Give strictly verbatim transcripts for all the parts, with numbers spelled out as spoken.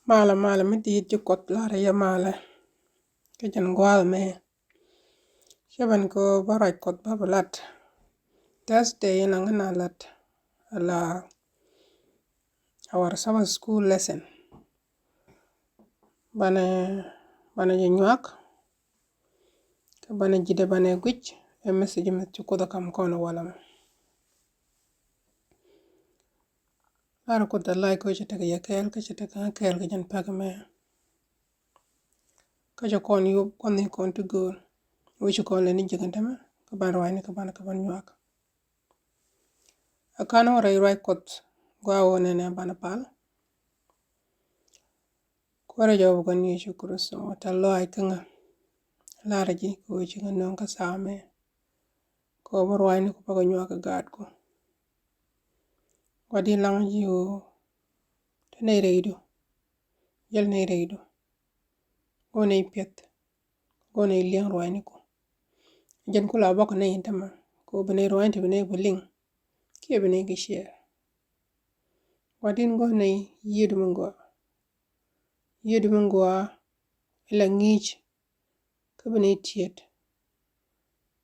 Malɛ, malɛ mi di̱i̱t ji̱ Kuɔth, la̱rä yɛ malɛ. Kä jɛn gua̱a̱th mɛ, cä ben kɛ ɣöö bä ruac Kuɔth bä bi lat. Thursday in la ŋän na lat ala our Sabbath school lesson. Banɛ, banɛ jɛ nyuak, kä banɛ ji̱dɛ banɛ guic ɛ message mi ci Kuoth ɛ kam kɔn walɛ mɛ. Lar Kuoth ɛ lac kä cɛ tekɛ yɛ kɛɛl, kä cɛ tekɛ ɣä kɛɛl kɛ jɛn päk mɛ. Kä cɛ kɔn yop kɔn ni kɔn ti gööl. Wec kɔn lɛ ni ji̱ kɛn tämɛ kä ban ruacni kä ban, kä ban nyuak. A kan wä rɛy ruac Kuɔth gɔaa wä nɛnɛ banɛ pal. Kuäärä jɔw bä kɔn Yecu Kritho, tɛ̈th lɔaac kä ŋä. Lar ji̱ kɛ wec ci ŋä nööŋ kä thaamɛ. Kɛ ɣöö bä ruacni ku bä kɛ nyuak kɛ gaatku. Gua̱di̱n, laŋ ji̱ ɣöö te nɛy rɛydu, jäl nɛy rɛydu, go̱o̱r nɛy piɛth, go̱o̱r nɛy liɛŋ ruacniku. Jɛn ku la bä kɛ nɛy in tämɛ, kɛ ɣöö bi nɛy ruacni ti bi nɛy bi liŋ, kiɛ bi nɛy kɛ share. Gua̱di̱n, go̱o̱r nɛy yiëëdu mi gɔaa. Yiëëdu mi gɔaa in la ŋi̱i̱c, kä bi nɛy tiet,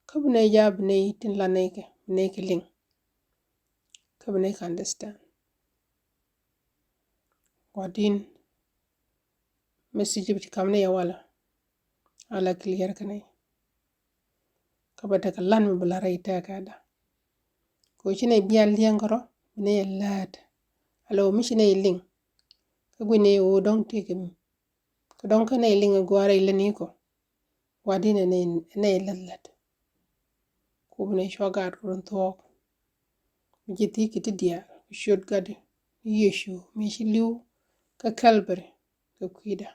kä bi nɛy ja̱a̱, bi nɛy tin la nɛy kɛ, bi nɛy kɛ liŋ, kä bi nɛy kɛ understand. Gua̱di̱n, message bi ci kam ni yɛ walɛ, ala clear kä nɛy. Kä bä tekɛ lan mi bi la rɛy tɛkɛ da. Kɛ ɣöö ci nɛy bia liɛŋ kärɔ̱, bi nɛy ɛ läät. Ala ɣöö mi ci nɛy liŋ, kä guic nɛy ɣöö dɔ̱ŋ tëëkɛ mi. Kä dɔ̱ŋ kä nɛy liŋ ɛ gɔaa rɛy lätni kɔ. Gua̱di̱n, ɛ nɛy, ɛ nɛy läthlät. Ku bi nɛy cua gaat run thuɔ̱k. Mi ci thiec kɛ ti diaal, bi ciöt Gatdi ni Yecu mi ci li̱w kä Calvary kɛ kui̱da.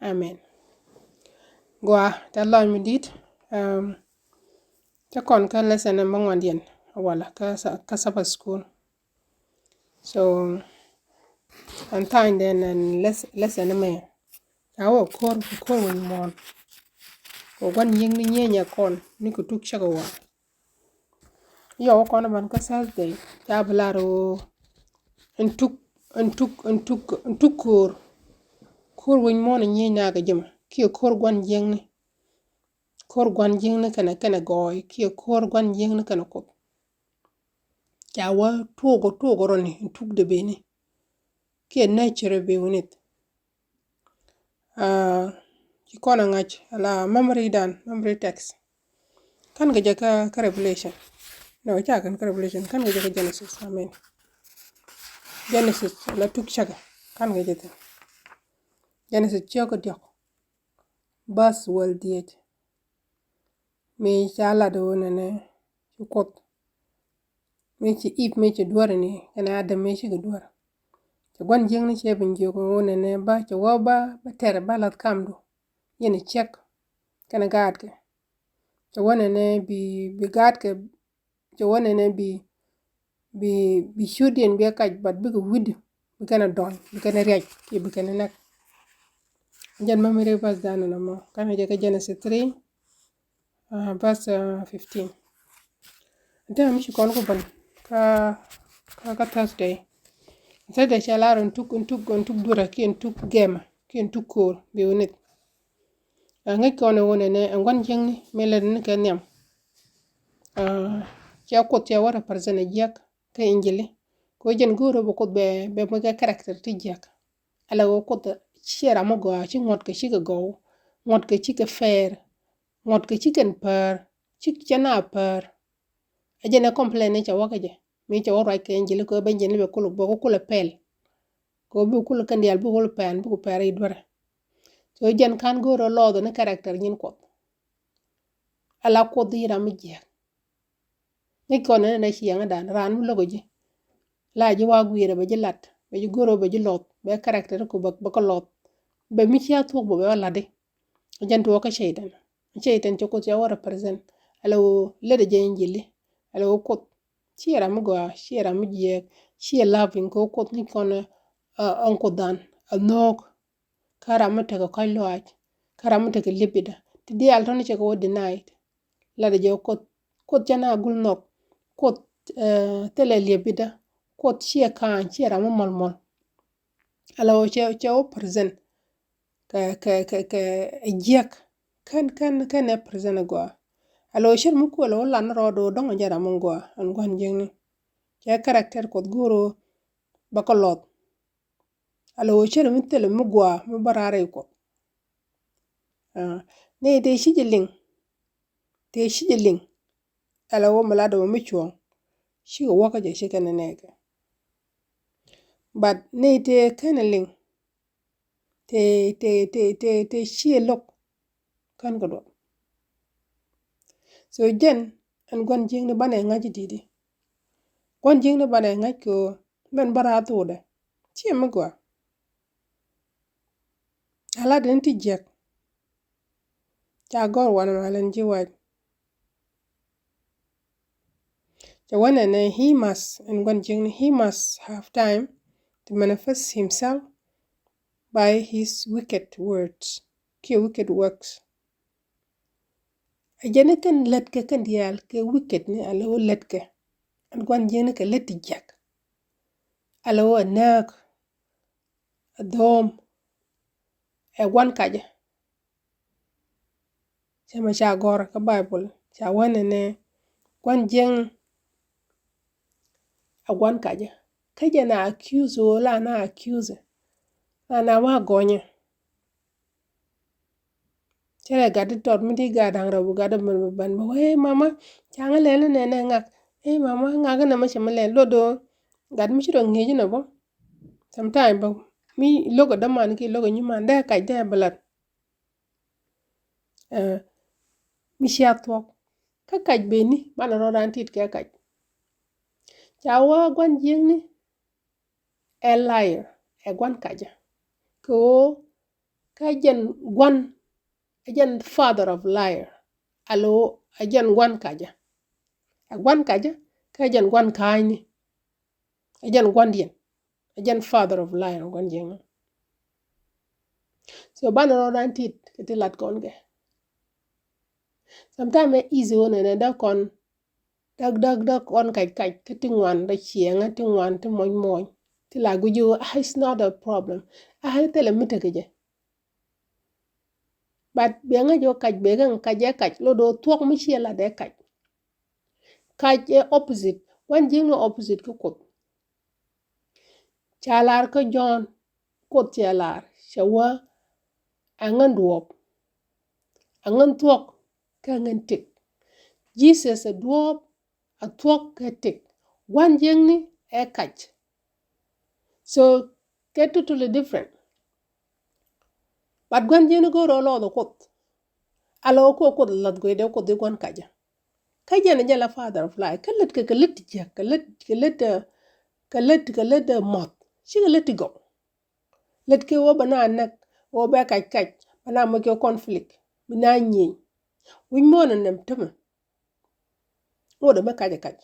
Amen. Gɔaa, tɛ̈th lɔaac mi di̱i̱t. Um, te kɔn kä lesson ɛmɛ ŋuandiɛn, walɛ kä sa-, kä Sabbath school. So, ɛn tha̱a̱ŋ dɛn ɛn les-, lesson ɛmɛ, ca wä ko̱r, ko̱r wec muɔ̱ɔ̱n. Kɛ gua̱n yiëŋni nyieenyɛ kɔn ni kɛ tuk cäkä wa̱a̱. Yɔw kɔn ban kä Thursday, ca bi lar ɣöö ɛn tuk, ɛn tuk, ɛn tuk, ɛn tuk ko̱r. Ko̱r wec muɔ̱ɔ̱n ɛ nyieny nakä jɛ mɛ, kiɛ ko̱r gua̱n yiëŋni. Ko̱r gua̱n yiëŋni kɛnɛ, kɛnɛ gɔɔy, kiɛ ko̱r gua̱n yiëŋni kɛnɛ Kuoth. Ca wä tuɔɔk, tuɔɔk rɔni, tukdɛ beni. Kiɛ nature beni. Ah, ci kɔn a ŋa̱c ala memory dan, memory text. Ka̱n kɛ jɛ kä, kä Revelation. No, ca kɛn kä Revelation. Ka̱n kɛ jɛ kä Genesis. Amen. Genesis la tuk cäkä. Ka̱n kɛ jɛ thi̱n. Genesis ciek kä diɔ̱k. Verse wäl dhieec. Mëë ca lat ɣöö nɛnɛ ci Kuoth, mëë ci Eve mëë ci duäär ni, kɛnɛ Adam mëë cikɛ duäär. Cɛ gua̱n jiäkni cɛ ben jiök ɣöö nɛnɛ ba, cɛ wä ba, ba tɛr ba la̱th kamdu. Yɛn ciek kɛnɛ gaatkɛ. Cɛ wä nɛnɛ bi, bi gaatkɛ, cɛ wä nɛnɛ bi, bi, bi ciötdiɛn bi kac, but bikɛ wi̱cdu, bi kɛn a dɔny, bi kɛn a riac, kiɛ bi kɛn a näk. Jɛn memory verse dan ɛn ɛmɔ, ka̱n kɛ jɛ kä Genesis three, uh, verse, uh, fifteen. Ɛn täämɛ mi ci kɔn ku ben kä, kä, kä Thursday. Thursday cɛ lar ɛn tuk, ɛn tuk, ɛn tuk duerä, kiɛ ɛn tuk gɛmä, kiɛ ɛn tuk ko̱o̱r bi wä nith. Ɛ ŋäc kɔn ɛ ɣöö nɛnɛ ɛn gua̱n jiäkni mëë lätdɛ ni kɛ nhiam. Ah, cɛ Kuoth cɛ wä represent ɛ jiäk kä injili. Kɛ ɣöö jɛn go̱o̱rä bi Kuoth bɛ, bɛ moc kɛ character ti jiäk. Ala ɣöö Kuoth ciɛ ram mi gɔaa, ci ŋuɔ̱tkɛ cikɛ gɔw, ŋuɔ̱tkɛ cikɛ fair, ŋuɔ̱tkɛ cikɛn päär, ci cɛ na päär. Ɛ jɛn ɛ complain ni cɛ wä kä jɛ. Mi cɛ wä ruac kɛ injili kɛ ɣöö ben jɛn ni bɛ kul, bɛ kul ɛ pɛl. Kɛ ɣöö bi kul kɛn diaal bi kul pɛn, bi ku pɛn rɛy duerä. So jɛn ka̱n go̱o̱rä lɔɔth ni character nyin Kuɔth. Ala Kuoth i̱ ram mi jiääk. Ni kɔn ni nɛ ciɛŋädan, raan mi lo̱k ji̱. La ji̱ wa guiirɛ bɛ ji̱ lat, bɛ ji̱ go̱o̱rä bɛ ji̱ lɔth, bɛ character ku bɛ, bɛ kɛ lɔth. Bɛ mi cia thuɔ̱k bɛ, bɛ wä lat di. Jɛn tuɔɔk kä Cɛytan. Cɛytan cɛ Kuoth cɛ wä represent. Ala ɣöö lätdɛ jɛ injili. Ala ɣöö Kuoth ciɛ ram mi gɔaa, ciɛ ram mi jiääk, ciɛ loving kɛ ɣöö Kuoth ŋi̱c kɔn ɛ, ɛ, ɛn Kuothdan, ɛ nhöök. Kä ram mi tekɛ kɔ̱a̱c lɔaac, kä ram mi tekɛ liep bitdä. Ti diaal tɔ̱ni cɛ kɛ wä denied. Latdɛ jɛ Kuoth, Kuoth cɛ na gul nhɔk. Kuoth, eh, thilɛ liep bitdä. Kuoth ciɛ ka̱a̱ny, ciɛ ram mi mɔl mɔl. Ala wä cɛ, cɛ wä present kɛ, kɛ, kɛ, kɛ jiɛk. Kɛn, kɛn, kɛn ɛ present ɛ gɔaa. Ala wä cɛ mi kuɛ la wä lan rɔɔd wä dɔŋ jɛ ram mi gɔaa ɛn gua̱n jiäkni. Cɛ character Kuɔth go̱o̱r wä bɛ kɛ lɔth. Ala wä cɛ mi thilɛ mi gɔaa mi bä raar rɛy Kuɔth. Ah, ni tëë ci jɛ liŋ. Tëë ci jɛ liŋ. Ala wä mi lat wä mi cuɔ̱ɔ̱ŋ. Cikɛ wäkä jɛ cikɛ ni nɛɛkɛ. But ni tëë kɛn liŋ. Tëë, tëë, tëë, tëë, tëë ci lo̱k. Kän kɛ duɔth. So jɛn ɛn gua̱n jiäkni banɛ ŋa̱c i̱di̱. Gua̱n jiäkni banɛ ŋa̱c kɛ ɣöö mɛn bä raar thokdɛ. Ciɛ mi gɔaa. Ala den ti jiäk. Ca gɔr wanɛ malɛn ji̱ wac. Cɛ wanɛ nɛ he must, ɛn gua̱n jiäkni, he must have time to manifest himself by his wicked words, kiɛ wicked works. A jɛn ni kɛn lätkɛ kɛn diaal kɛ wicked ni ala wä lätkɛ. Ɛn gua̱n jiäkni kɛ lät ti jiäk. Ala wä a nääk, a dho̱o̱m, ɛ gua̱n kacä. Cɛ mɛ ca gɔr kä Bible ca wanɛ nɛ gua̱n jiäkni a gua̱n kacä. Kä jɛ na accuse wä la na accuse. Na na wa gɔnyɛ. Cɛ lɛ gat di tɔt mi di gat da̱ŋ rɛw bi gat di mɛn bi ban bi wee mama ca ŋä lɛl nɛ nɛ ŋak. Ee mama ŋak nɛ mɛ cɛ mi lɛl luɔt do̱ gat mi ci rɔ ŋi̱eec nɛ bä. Sometime bä mi lo̱k ɛ däman ki lo̱k ɛ nyiman dee kac dee bi lat. Ɛ mi cia thuɔ̱k kä kac beni banɛ rɔ̱dan tit kɛ kac. Ca wä gua̱n jiäkni ɛ liar, ɛ gua̱n kacä. Kɛ ɣöö kä jɛn gua̱n, ɛ jɛn father of liar. Alo ɛ jɛn gua̱n kacä. Ɛ gua̱n kacä kä jɛn gua̱n ka̱a̱cni. Ɛ jɛn gua̱ndiɛn. Ɛ jɛn father of liar gua̱n jiäkni. So banɛ rɔ̱dan tit kɛ ti lat kɔn kɛ. Sometime ɛ easy wä nɛnɛ däk kɔn. Däk däk däk kɔn kac kac kä ti ŋuan däk ciɛŋä ti ŋuan ti mɔc mɔc. Ti la guic wä ah, it's not a problem. Ah, thilɛ mi tekɛ jɛ. But bia ŋäc wä kac bek ɛn kac ɛ kac lot wä thuɔ̱k mi ciɛ lat ɛ kac. Kac ɛ opposite. Gua̱n jiäkni opposite kä Kuoth. Ca lar kä Jɔ̱ɔ̱n, Kuoth cɛ lar cɛ wä a ŋän duɔ̱ɔ̱p, a ŋän thuɔ̱k kɛ a ŋän tëk. Jesus ɛ duɔ̱ɔ̱p, a thuɔ̱k kɛ tëk. Gua̱n jiäkni ɛ kac. So kɛ totally different. But gua̱n jiäkni go̱o̱r ɛ lɔth ɛ Kuoth. Ala wä kɛ Kuoth lath guecdɛ Kuoth i̱ gua̱n kacä. Kä jɛn ɛ jɛn la father of liar. Kä lät kɛ kɛ lät ti jiäk kɛ lät kɛ lät ɛ kɛ lät kɛ lät ɛ mɔth. Cikɛ lät ti gɔw. Lät kɛ wä bɛ na näk wä bɛ kac kac bɛ na moc kɛ conflict bi na nyieny. Wi̱c muɔ̱ɔ̱n ɛ nɛm tämɛ. Ŋot ɛmɛ kac ɛ kac.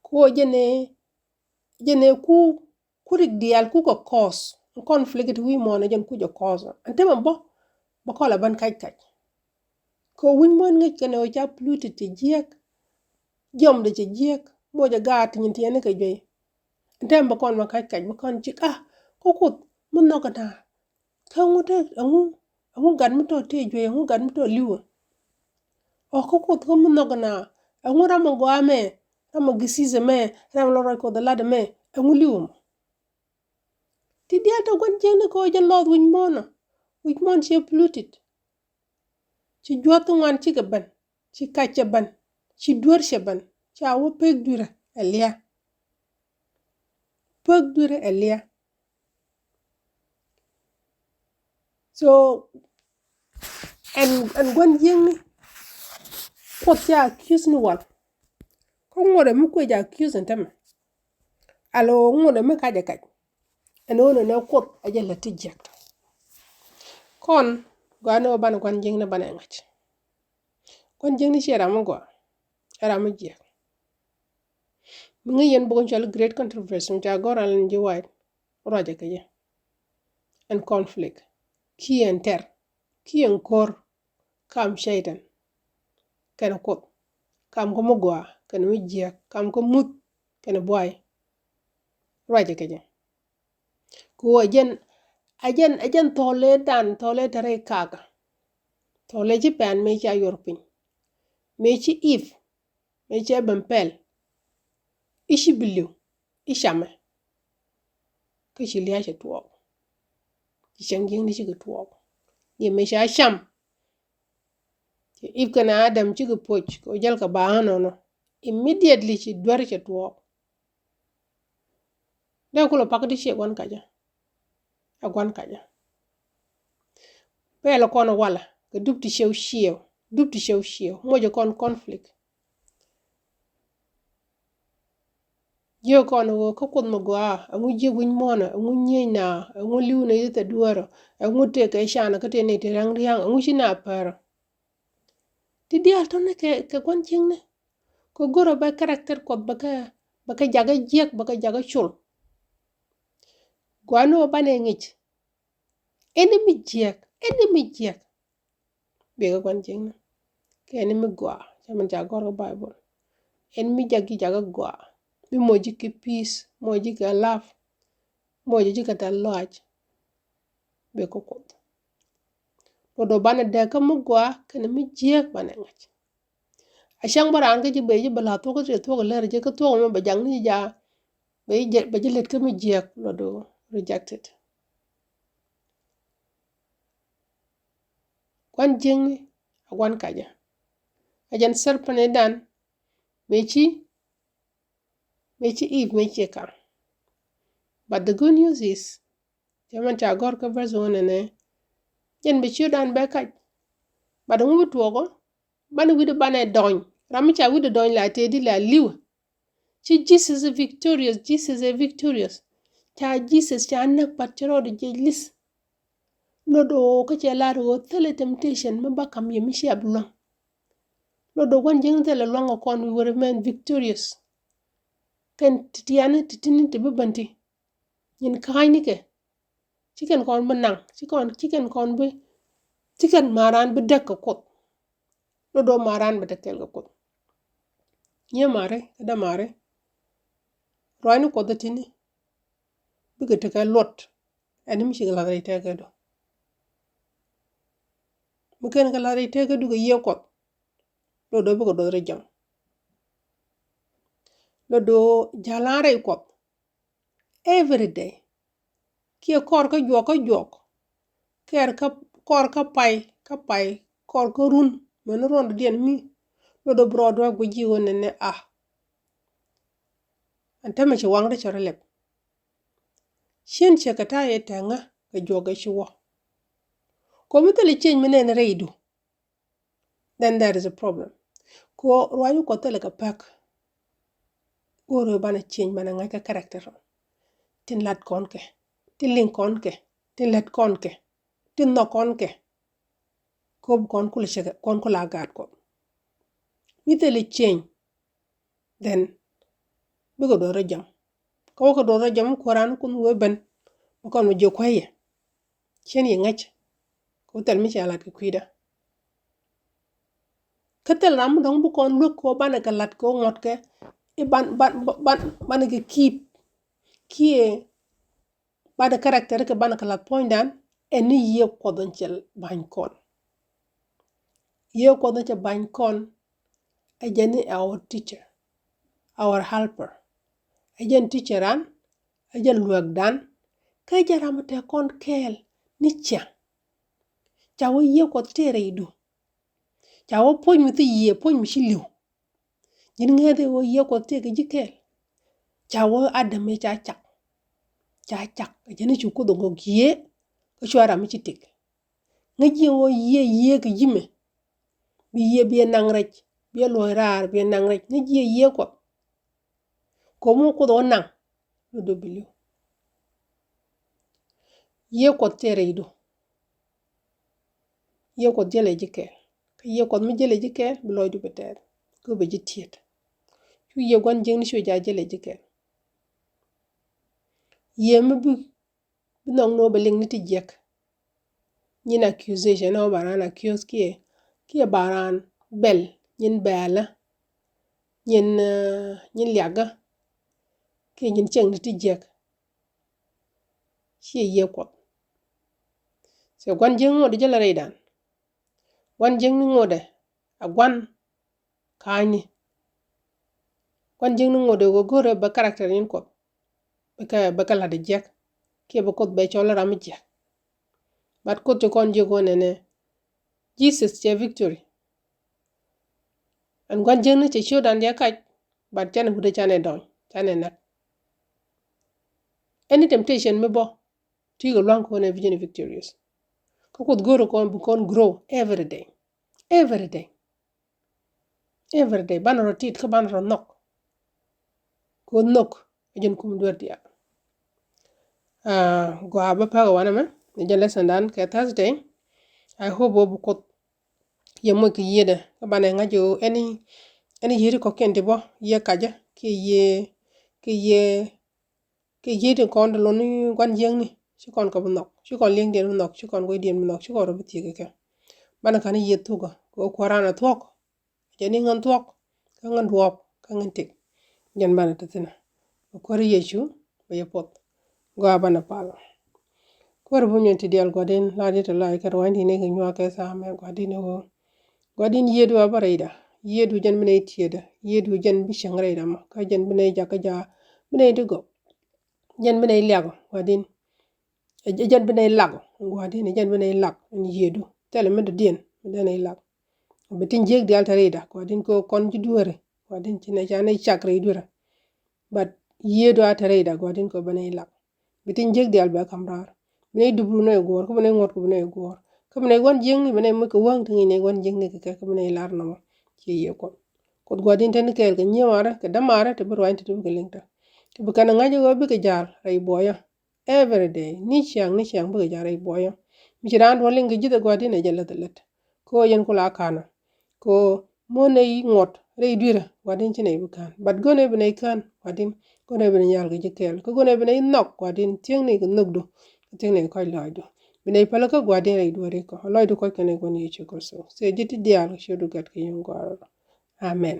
Kɛ wä jɛn ɛ jɛn ɛ ku ku rik diaal ku kɛ cause. Conflict ti wi̱i̱ muɔ̱ɔ̱n ɛ jɛn ku jɛ cause ɛn tämɛ bä bä kɔl ɛ bän kac kac. Kɛ wi̱c muɔ̱ɔ̱n ŋäc kɛn ɛ wä ca polluted cɛ jiäk. Jiɔmdɛ cɛ jiäk moc ɛ gaat ti nyin tiɛɛni kɛ juey. Ɛn tämɛ bä kɔn ma kac kac bä kɔn cik ah kä Kuoth mi nhɔk ɛ na. Kä ɛŋu te ɛŋu ɛŋu gat mi tɔ̱ tëë juey ɛŋu gat mi tɔ̱ li̱wä. Ɔ kä Kuoth kä mi nhɔk ɛ na ɛŋu ram ɛ gɔaa mɛ ram ɛ gisi̱th ɛmɛ ram ɛ lɔ ruac Kuoth ɛ lat ɛmɛ ɛŋu li̱wä mɔ. Ti diaal tɔ gua̱n jiäkni kɛ ɣöö jɛn lɔth wi̱c muɔ̱ɔ̱n ɔ wi̱c muɔ̱ɔ̱n ciɛ polluted. Ci jua̱th ti ŋuan cikɛ ben ci kac cɛ ben ci duer cɛ ben ca wä pek duirä ɛ lia̱a̱. Pek duirä ɛ lia̱a̱. So ɛn ɛn gua̱n jiäkni Kuoth ca accuse ni wal. Kä ŋuɔ̱t ɛmɛ kuec accuse ɛn tämɛ. Alo ŋuɔ̱t ɛmɛ kac ɛ kac. Ɛn ɣöö nɛnɛ Kuoth ɛ jɛ lät ti jiäk. Kɔn gɔaa ni ɣöö banɛ gua̱n jiäkni banɛ ŋa̱c. Gua̱n jiäkni ciɛ ram mi gɔaa ɛ ram mi jiäk. Mi ŋäc yɛn bok in cɔal Great Controversy mi ca gɔ̱r Ellen G. White ruacɛ kɛ jɛ. Ɛn conflict kiɛ ɛn tɛr kiɛ ɛn ko̱r kam Cɛytan kɛnɛ Kuoth, kam kä mi gɔaa kɛnɛ mi jiääk, kam kä muth kɛnɛ buay. Ruacɛ kɛ jɛ. Kɛ ɣöö ɛ jɛn, ɛ jɛn, ɛ jɛn thɔɔlɛ dan, thɔɔlɛ te rɛy kakä. Thɔɔlɛ ci pɛn mëë ca yuɔr piny. Mëë ci Eve, mëë cɛ ben pɛl. I̱ ci bi li̱w, i̱ camɛ. Kä ci lia̱a̱ cɛ tuɔɔk. Ci cäŋ jiäkni cikɛ tuɔɔk. Ni mëë ca cam. Ci Eve kɛnɛ Adam cikɛ puɔ̱c kɛ ɣöö jälkɛ ba ɣän ɣän ɔ. Immediately ci duer cɛ tuɔɔk. Dee kulɛ pak ti ciɛ gua̱n kacä. Ɛ gua̱n kacä. Pɛl kɔn walɛ kɛ dup ti cɛw ciew, dup ti cɛw ciew, mocɛ kɔn conflict. Jiök kɔn ɣöö kä Kuoth mi gɔaa, ɛŋu jiäk wi̱c muɔ̱ɔ̱nä, ɛŋu nyieenyna, ɛŋu li̱w nɛy ti thil dueerä, ɛŋu tëëkɛ canɛ kä tëë nɛy ti ria̱ŋ ria̱ŋ, ɛŋu ci na pärä. Ti diaal tɔ̱ni kɛ, kɛ gua̱n jiäkni. Kɛ go̱rä bɛ character Kuɔth bɛ kɛ, bɛ kɛ jakä jiäk, bɛ kɛ jakä col. Gua̱n ni wä banɛ ŋic. Ɛn mi jiäk, ɛn mi jiäk. Bikɛ gua̱n jiäkni. Kɛ ɛn mi gɔaa, cɛ min ca gɔr kä Bible. Ɛn mi jak ji̱ jakä gɔaa. Mi moc ji̱ kɛ peace, moc ji̱ kɛ love. Moc ji̱ kɛ thil lɔaac. Bikɛ Kuoth. Luɔt ɣöö banɛ dee kä mi gɔaa kɛnɛ mi jiäk banɛ ŋa̱c. A cäŋ bä raan kä ji̱ ben ji̱ bɛ la̱th thuɔ̱k kä tëë thuɔ̱k lär ji̱ kä thuɔ̱k mɔ bɛ jaŋni ji̱ jaa. Bɛ ji̱, bɛ ji̱ lät kä mi jiäk luɔt ɣöö rejected. Gua̱n jiäkni a gua̱n kacä. A jɛn serpent i̱ dan mëë ci, mëë ci Eve mëë ci ka̱m. But the good news is, cɛ mɛn ca gɔ̱r kä verse one ɛnɛ, jɛn bi ciötdan bɛ kac. But ŋu bi tuɔɔk ɔ, banɛ wi̱cdɛ banɛ dɔny. Ram mi ca wi̱cdɛ dɔny la tëëdi la li̱w. Ci Jesus ɛ victorious, Jesus ɛ victorious. Ca Jesus ca näk, but ci rɔɔdɛ jiɛc li̱th. Luɔt ɣöö kä cɛ lar ɣöö thilɛ temptation mi ba ka̱m yɛ mi cia bi luäŋ. Luɔt ɣöö gua̱n jiäkni thilɛ lua̱ŋ ɛ kɔn, we will remain victorious. Kɛn ti tiani ti tini ti bi ben ti. Nyin ka̱a̱cnikɛ. Ci kɛn kɔn bi naŋ, ci kɔn, ci kɛn kɔn bi, ci kɛn maran bi däk kɛ Kuoth. Luɔt ɣöö maran bi te kɛɛl kɛ Kuoth. Nyiee mari, kä dämari. Ruaacni Kuɔth ɛ tini. Bikɛ tekɛ luɔt. Ɛn mi cikɛ la̱th rɛy tëkädu. Mi /ken kɛ la̱th rɛy tëkädu kɛ Yiëë Kuɔth. Luɔt ɣöö bikɛ duɔth rɛy jam. Luɔt ɣöö ja̱l an rɛy Kuɔth. Every day. Kiɛ kɔr kä juɔk kä juɔk. Kɛɛr kä, kɔr kä pay kä pay. Kɔr kä run. Mɛn ruɔ̱n diɛn mi. Luɔt ɣöö bi rɔɔdu a guic ji̱ ɣöö nɛnɛ a. Ɛn täämɛ ci waŋdä cɛ rɔ lɛp. Cien cɛ kɛ ta̱a̱ yɛ tɛŋä kɛ juɔk ɛ ci wä. Kɔ mi thilɛ change mi nɛn rɛydu. Then there is a problem. Kɔ ruac wä Kuɔth thilɛ kɛ päk. Go̱o̱r ɣöö banɛ change, banɛ ŋa̱c kä character. Tin lat kɔn kɛ. Tin liŋ kɔn kɛ. Tin lät kɔn kɛ. Tin nhɔk kɔn kɛ. Kop kɔn kulɛ cɛ kɛ, kɔn kulɛ a gaat kɔ. Mi thilɛ change. Then bikɛ duɔth rɔ jam. Kä wä kɛ duɔth rɔ jam kuäran kun wee ben. Bä kɔn wä jiɛ kuäyɛ. Cien yɛ ŋäc. Kɛ wä thil mi cia lat kɛ kui̱dä. Kä thil ram mi dɔ̱ŋ bi kɔn luäk kɛ wä banɛ kɛ lat kɛ wä ŋɔt kɛ. I̱ ban, ban, ban, ban, banɛ kɛ keep. Kiɛ banɛ character kɛ banɛ kɛ lath puɔ̱nydan, ɛn ni Yiëë Kuɔth in cɛ ba̱ny kɔn. Yiëë Kuɔth in cɛ ba̱ny kɔn, ɛ jɛn ni our teacher, our helper. Ɛ jɛn teacher an, ɛ jɛn luäkdan, kä jɛn ram mi te kɔn kɛɛl ni ciaŋ. Ca wä Yiëë Kuɔth tëë rɛydu. Ca wä puɔ̱ny mi thil yiëë, puɔ̱ny mi ci li̱w. Ji̱n ŋäth i̱ ɣöö Yiëë Kuɔth tëëkɛ ji̱ kɛɛl. Ca wä Adam ëë ca cak. Ca cak. Ɛ jɛn i̱ cu Kuoth ɛ ŋɔk yiëë. Kä cua ram mi ci tëk. Ŋäc ji̱ ɣöö yiëë, yiëë kɛ ji̱ mɛ. Bi yiëë bi ɛ naŋ rɛc. Bi ɛ luɔ̱c raar bi ɛ naŋ rɛc. Ŋäc ji̱ ɛ Yiëë Kuɔth. Ko̱m wä Kuoth ɛ wä naŋ. Ni dɔ bi li̱w. Yiëë Kuɔth tëë rɛydu. Yiëë Kuɔth jälɛ ji̱ kɛɛl. Kä Yiëë Kuɔth mi jälɛ ji̱ kɛɛl, bi lɔcdu bi tɛɛth. Kä bi ji̱ tiet. Cu Yiëë gua̱n jiäkni cu jaa jälɛ ji̱ kɛɛl. Yiëë mi bi, bi nhɔk ni wä bɛ liŋ ni ti jiäk. Nyin accusation, ni wä ba raan accuse kiɛ, kiɛ ba raan bɛl, nyin bɛɛlä. Nyin, eh, nyin liakä. Kiɛ nyin cieŋ ni ti jiäk. ciɛ yiëë Kuɔth. So gua̱n jiäkni ŋotdɛ jälɛ rɛydan. Gua̱n jiäkni ŋotdɛ a gua̱n ka̱a̱cni. Gua̱n jiäkni ŋotdɛ ɣöö go̱rɛ bɛ character in Kuɔth bɛ kɛ, bɛ kɛ la̱t jiäk kiɛ bɛ Kuoth bɛ cɔl ram mi jiäk. But Kuoth ci kɔn jiök ɣöö nɛnɛ Jesus cɛ victory. Ɛn gua̱n jiäkni cɛ ciötdan jɛ kac, but canɛ wut ɛ canɛ dɔny, canɛ näk. Any temptation mi bä, ti kɛ lua̱ŋ kɔn ɛ bi jɛn victorious. Kä Kuoth go̱o̱rɛ kɔn bi kɔn grow every day. Every day. Every day. Banɛ rɔ tit kä banɛ rɔ nhɔk. Kɛ ɣöö nhök ɛ jɛn kum duer diaal. Ah, gɔaa bä päk ɛ wanɛ mɛ ni jɛn lesson dan kɛ Thursday. I hope wä bi Kuoth yɛ moc kɛ yiëëdɛ kä banɛ ŋa̱c ɣöö ɛn, ɛn yiëëdi kɔ̱kiɛn ti bä yɛ kacä kiɛ yiëë, kiɛ yiëë, kiɛ yiëëdi kɔn ti lon ni gua̱n jiäkni ci kɔn kɛ bi nhɔk, ci kɔn li̱eŋdiɛn bi nhɔk, ci kɔn guecdiɛn bi nhɔk, ci kɔn rɔ bi thiek kɛ kɛ. Banɛ ka̱n yiëë thukɛ kɛ ɣöö Kua̱ran ɛ thuɔ̱k. Jɛ ni ŋän thuɔ̱k kä ŋän duɔ̱ɔ̱p kä ŋän tëk. Jɛn banɛ te thi̱n ɛ. Kuäär Yecu bɛ yɛ puɔth. Gɔaa banɛ pal. Kuäär bum nyɔn ti diaal Gua̱di̱n, la di te la kɛ rua̱ny di ni kɛ nyuak kɛ thaamɛ Gua̱di̱n ɛ ɣöö Gua̱di̱n yiëëdu a bä rɛyda. Yiëëdu jɛn bi nɛy tiɛɛdä. Yiëëdu jɛn bi cieŋ rɛyda mɔ kä jɛn bi nɛy jakä ja̱a̱, bi nɛy ti gɔw. Jɛn bi nɛy liak Gua̱di̱n. Ɛ jɛn bi nɛy lak Gua̱di̱n, ɛ jɛn bi nɛy lak ɛn yiëëdu. Thilɛ mi dɔ̱diɛn bi nɛy lak. Bi tin jiäk diaal te rɛyda Gua̱di̱n kɛ ɣöö kɔn ji̱ dueeri Gua̱di̱n ci nɛy ca nɛy cak rɛy dueerä. But yiëëdu a te rɛyda Gua̱di̱n kɛ ɣöö bɛ nɛy lak. Bi tin jiäk diaal bɛ ka̱m raar. Bi nɛy dup run nɛy guɔ̱ɔ̱r, kä bi nɛy ŋuɔ̱t kɛ bi nɛy guɔ̱ɔ̱r. Kä bi nɛy gua̱n jiäkni bi nɛy moc kɛ wäŋ ti ŋi̱i̱c nɛy gua̱n jiäkni kɛ kɛ, kä bi nɛy lar nɔmɔ. Ci yiëë Kuɔth. Kuoth Gua̱di̱n te ni kɛɛl kɛ nyimaarä kɛ dämaarä te bi ruaacni te bi kɛ liŋ te. Kä bi kɛn ŋa̱c ɣöö bikɛ ja̱a̱l rɛy buɔyä. Every day ni ciaŋ ni ciaŋ bikɛ ja̱a̱l rɛy buɔyä. Mi ci raan duɔ̱ɔ̱r liŋ kɛ ji̱thɛ Gua̱di̱n ɛ jɛ läth läth. Kɛ ɣöö yɛn ku la ka̱nä. Kɛ ɣöö muɔ̱n nɛy ŋuɔ̱t rɛy dui̱rä Gua̱di̱n ci nɛy bi ka̱n. But go̱n ɛ bi nɛy ka̱n Gua̱di̱n, go̱n ɛ bi nɛy nyal kɛ ji̱ kɛɛl. Kä go̱n ɛ bi nɛy nhɔk Gua̱di̱n, thiäŋni kɛ nhökdu, thiäŋni kɛ kɔc lɔaacdu. Bi nɛy päl kä Gua̱di̱n rɛy dueeri kɔ. Lɔcdu kɔc kɛnɛ Gua̱n Yecu Kritho. Thilɛ ji̱ ti diaal kɛ ciötdu Gat kɛ Yiëë Gɔaa. Amen.